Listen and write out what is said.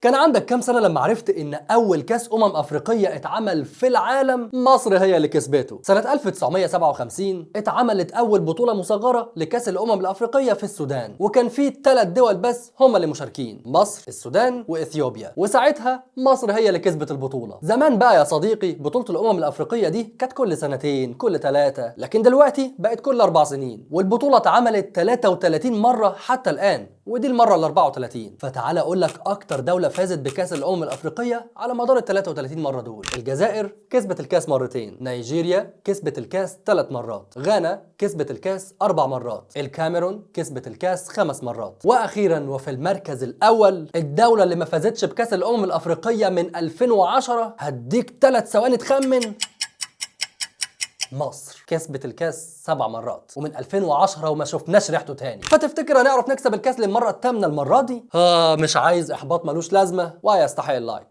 كان عندك كام سنة لما عرفت ان اول كاس افريقية اتعمل في العالم مصر هي اللي كسبته؟ سنة 1957 اتعملت اول بطولة مصغرة لكاس الامم الافريقية في السودان، وكان في 3 دول بس هم اللي مشاركين، مصر، السودان، واثيوبيا، وساعتها مصر هي اللي كسبت البطولة. زمان بقى يا صديقي بطولة الامم الافريقية دي كانت كل سنتين، كل 3، لكن دلوقتي بقت كل 4 سنين، والبطولة اتعملت 33 مرة حتى الآن، ودي المرة ال 34. فتعال اقول لك اكتر دولة فازت بكاس الامم الافريقية على مدار ال 33 مرة دول. الجزائر كسبت الكاس مرتين، نيجيريا كسبت الكاس 3 مرات، غانا كسبت الكاس 4 مرات، الكاميرون كسبت الكاس 5 مرات. واخيرا وفي المركز الاول الدولة اللي ما فازتش بكاس الامم الافريقية من 2010، هديك 3 ثواني تخمن. مصر كسبت الكاس 7 مرات ومن 2010 وما شفناش ريحته تاني. فتفتكر هنعرف نكسب الكاس للمرة الثامنة المرة دي؟ مش عايز احباط ملوش لازمه ويستحق ال like.